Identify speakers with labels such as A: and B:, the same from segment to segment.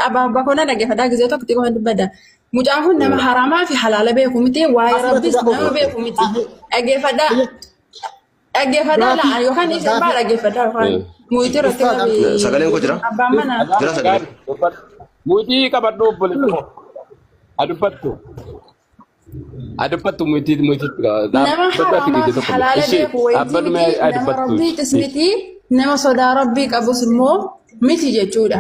A: Abbaa koo na dhaggeeffadhaa gizee tokko xiqqoo dubbadha. Mucaan kun nama haramaa fi halaala beeku miti waa'ee rabbis nama beeku miti. Dhaggeeffadhaa. Dhaggeeffadhaa laa yookaan isin baa dhaggeeffadhaa yookaan muyitii irratti qabi.
B: Sagaleen koo jira?
A: Abbaan manaa.
B: Jira sagaleen.
C: Muitii qabadhu obboleessa koo. Adubbattu. Adubbattu muitii muitii.
A: Nama haramaa fi halaala beeku wayitii miti nama rabbiitis miti nama sodaa rabbii qabus immoo miti jechuudha.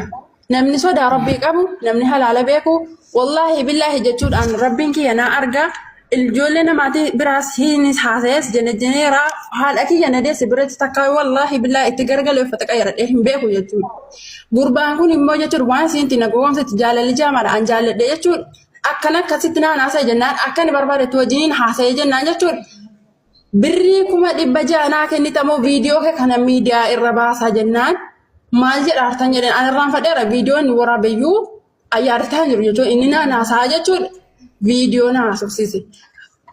A: Namni sodaa rabbii qabu namni halaala beeku wallaahi billaahi jechuudhaan rabbiin kiyya naa arga ijoollee namaati biraas hiinis haasa'es jenejeneera haadha kiyya na deesse biratti takkaa wallaahi billaahi itti garagalee uffata qayyaradhee hin beeku jechuudha. Gurbaan kun immoo jechuudha waan isiin na gowwoomsetti jaalalli jaamaadha an jaalladhe jechuudha. Akkana akkasitti naan haasa'e jennaan akka inni barbaadetti wajjiniin haasa'e jennaan jechuudha. Birrii 600,000 naa kennitamoo viidiyoo kee kana miidiyaa irra baasaa jennaan maal jedha hartan jedheen an irraanfadheera viidiyoo inni waraabeyyuu ayyaadataa jiru jechuudha inni naan haasa'aa jechuudha viidiyoo na haasofsiise.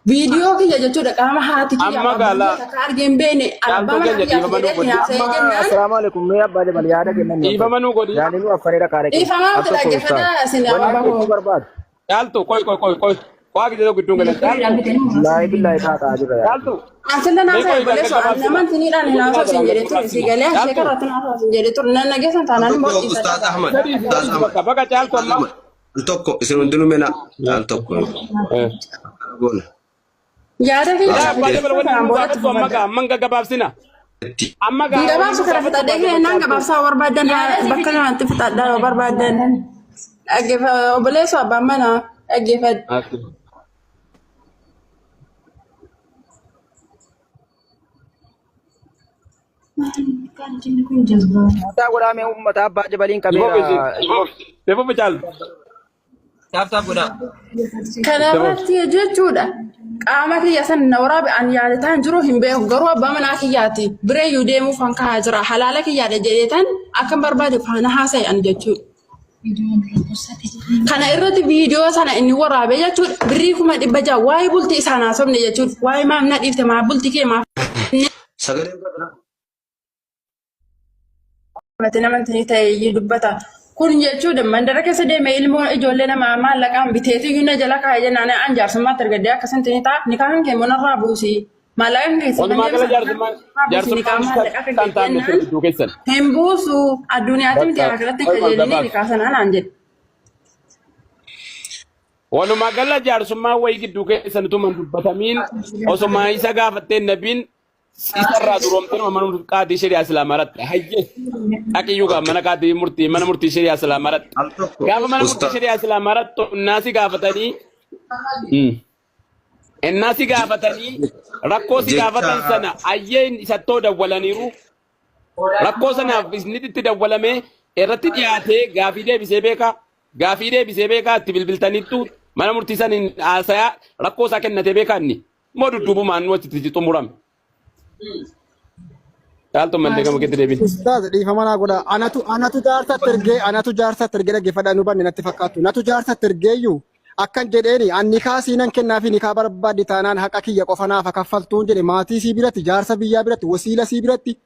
A: Viidiyoo kiyya jechuudha qaama haati kiyya
C: Amma
A: abbaan
C: gaala
A: kiyya takka argee hin beekne
C: caaltuu
A: abbaa mana
C: keenya
A: kiyyaaf
C: dhiifama nuu
A: jedhee
C: godhi.
A: haasa'ee
D: Amma
A: jennaan
D: assalaamu alaikum mee abbaa jabal yaada kennan nu
C: Dhiifama
D: affan.
C: nuu godhi.
D: Yaani nu affanidha kaare keenya.
A: dhiifamaa
D: Al
A: miti
D: tokko ustaaz.
A: dhaggeeffadhaa isin
D: Wanni
A: abbaa
D: jechuu
A: koo.
D: barbaadu.
C: Caaltuu qoy qoy qoy qoy. Waa gidee tokko gidduun galan. Caaltuu.
D: Laayi billaahi taataa jirra yaa.
C: Caaltuu.
A: Asirra
C: Mee
A: naasa'e
C: qoy
A: obboleessoo
C: gabaabsina.
A: ani nama tiniidhaan hin haasa'u siin jedhee ture si galee ashee
C: Caaltuu.
A: karratti naasa'u siin jedhee ture nan nageessan
B: Al
A: taanaan immoo
B: tokko
A: dhiisa
B: Ustaaz
A: dhagaa.
B: Ahmad.
C: Sadii
B: Ustaaz
C: sadii
B: Ahmad.
C: bakka bakka caaltuu
B: Ustaaz
C: amma.
B: Ahmad. Al tokko isin hundinuu mena. Al tokko. Goona.
A: Yaada kiyya
C: Ilaa abbaa jabal wanni
A: kanaan
C: nu
A: boodatti
C: gaafattu amma
A: fufadha.
C: gaa amma gaggabaabsina. Amma
A: Hin
C: gaa wanni
A: gabaabsu
C: nu
A: kana
C: gaafattu
A: fixadhee
C: abbaa jabal
A: kennaan
C: caaltuu.
A: gabaabsaa barbaadan bakka lamatti fixadhaa yoo barbaadan. Dhaggeeffa obboleessoo abbaan manaa dhaggeeffadhu.
D: Mataa godhaa mee uummata abbaa jabaliin qabeera.
C: Deemuuf caaltu.
E: Taap taap godhaa.
A: Kanarratti jechuudha qaama kiyya san na waraabe an yaadataan jiru hin beeku garuu abbaa manaa kiyyaati bireeyyuu deemuuf kan kaa'aa jira halaala kiyyaadha jedheetan akkan barbaade faana haasa'e an jechuudha. Kana irratti viidiyoo sana inni waraabe jechuudha birrii 600,000 waa'ee bultii isaan haasofne jechuudha waa'ee maaf na dhiifte maaf bultii kee maaf
B: Sagaleen koo jira?
A: Namatti namatti ta'e iyyuu dubbata. Kun jechuudha mandara keessa deemee ilmoo ijoollee namaa maallaqaan biteetu iyyuu na jala kaa'ee jennaan an jaarsummaatti argadee akkasitti ni ta'a. Nikaan kee immoo narraa buusi. Maallaqaan kee siifan
C: Walumaa gala
A: deebisa.
C: jaarsummaan
A: Narraa buusi nikaa
C: jaarsummaan
A: maallaqa kan
C: kan
A: kee
C: taa'an
A: jennaan
C: gidduu keessan.
A: hin buusu addunyaatti miti
C: Bakka
A: akhiratti
C: qoy qoy
A: kajeelini
C: gabaabsa.
A: nikaa sana naan jedhe.
C: Walumaa gala jaarsummaan wayii gidduu keessan utuma hin dubbatamiin osuma isa gaafattee nabiin isarraa duroomtee nama mana murtii qaadii shari'aa islaamaa irratti hayyee dhaqiyyuu gaa mana qaadii murtii mana murtii shari'aa islaamaa irratti
B: Al tokko
C: gaafa mana murtii
B: ustaaz
C: shari'aa islaamaa irratti innaasi gaafatanii innaasi gaafatanii rakkoo si
B: jecha
C: gaafatan sana hayyee isattoo dawwalaniiru rakkoo sanaaf isinitti dawwalamee irratti dhiyaatee gaafii deebisee beekaa gaafii deebisee beekaa itti bilbiltanittu mana murtii saniin haasayaa rakkoo isaa kennatee beekaa inni Moo dudduubumaan walitti xumurame. Caaltu mallee gama keetti deebiin.
F: Ustaaz dhiifama naa godha. Anatu anatu jaarsatti ergee anatu jaarsatti ergee dhaggeeffadhaa nu banne natti fakkaattu. Natu jaarsatti ergeeyyu akkan jedheeni an nikaa siinan kennaa fi nikaa barbaaddi taanaan haqa kiyya qofa naaf haa kaffaltuun jedhe maatii sii biratti jaarsa biyyaa biratti wasiila sii biratti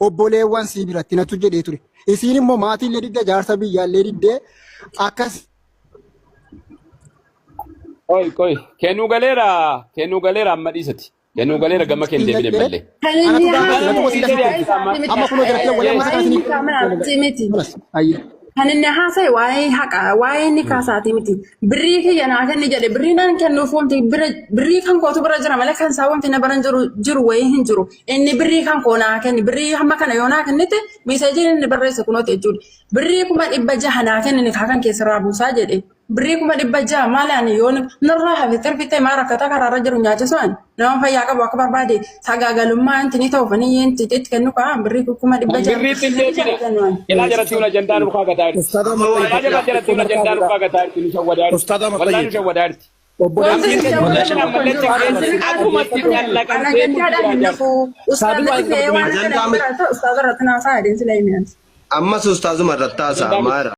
F: obboleewwan sii biratti natu jedhee ture. Isiin immoo maatii illee didde jaarsa biyyaa illee didde akkas
C: Qoy qoy kennuu galeera kennuu galeera amma dhiisati. Kennuu galeera gama keen deebine mallee.
A: Kan
F: Anatu
A: inni
F: gaafate
A: haasa'e
F: natu wasiila
C: Murtii
F: sitti
C: shari'aa
F: erge.
C: islaamaa
A: miti.
F: Amma kunoo jara wal amma
A: Waa'ee
F: sakaatiin
A: nikaa miti miti.
F: Ayyee.
A: Kan inni haasa'e waa'ee haqa waa'ee nikaa isaatii miti. Birrii kiyya naa kenni jedhe birrii naan kennuuf wanti bira birrii kan kootu bira jira malee kan isaa wanti na bira jiru jiru wayii hin jiru. Inni birrii kan koo naa kenni birrii hamma kana yoo naa kennite miiseejiin inni barreesse kunooti jechuudha. Birrii 600,000 naa kenni nikaa kan keessarraa buusaa jedhe. Birrii 600,000 maali ani yoo narraa hafe tirfitee maa rakkataa karaarra jiru nyaachisu ani nama fayyaa qabu akka barbaade sagaagalummaa inti ni ta'uuf ani inti itti kennu kaa birrii 600,000
C: Birriitti hin deebine.
A: kennu ani.
C: Ilaa jalatti kun ajandaa nu kaagataa jirti.
G: Ustaad Ahmad
C: Ilaa
G: Tayyib
C: jalatti jalatti kun ajandaa nu kaagataa jirti nu shawwadaa jirti.
G: Ustaad Ahmad
C: Wallaa nu
G: Tayyib
C: shawwadaa jirti.
G: obboleessi
A: Wanti
C: Namni
A: si
C: keenya
A: shawwadan tokko hin
C: ammallee
A: jiru.
C: caqeessi akkuma itti
A: Ana
C: callaqamtee
A: ajandaadhaan
C: bulchaa
A: hin
C: jirti.
A: dhufu.
G: Saabii
A: Ustaazatti
G: waa
A: fe'ee waan
B: ajandaa
A: kana
B: miti.
A: bira ustaaza irratti naasaa adeemsi laayimi'an.
B: Ammas ustaazuma irratti haasa'a
C: Ajandaa miti.
B: maara.